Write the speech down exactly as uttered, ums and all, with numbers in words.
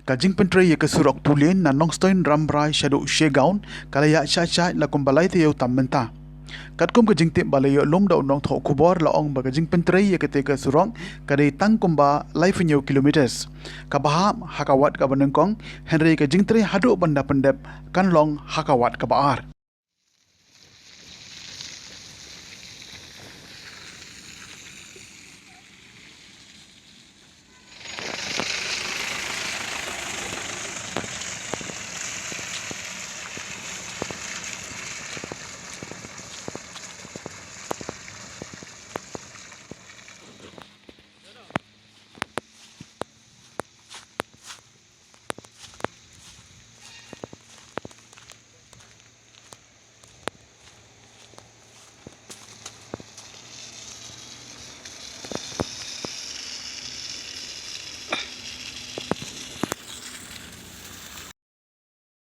Ka jingpyntrei ïa ka surok two lane na Nongstoiñ Rambrai shaduh Shegaon ka la ïaid shah shah la kumba lai taïew tam mynta. Katkum ka jingtip ba la ïoh lum da u nongthoh khubor, la ong ba ka jingpyntrei ïa kata ka surok ka dei tang kumba laiphew kilometers, kaba hap ha ka wat kaba nyngkong, hynrei ka jingtrei haduh ban da pyndep kan long ha ka wat kaba ar.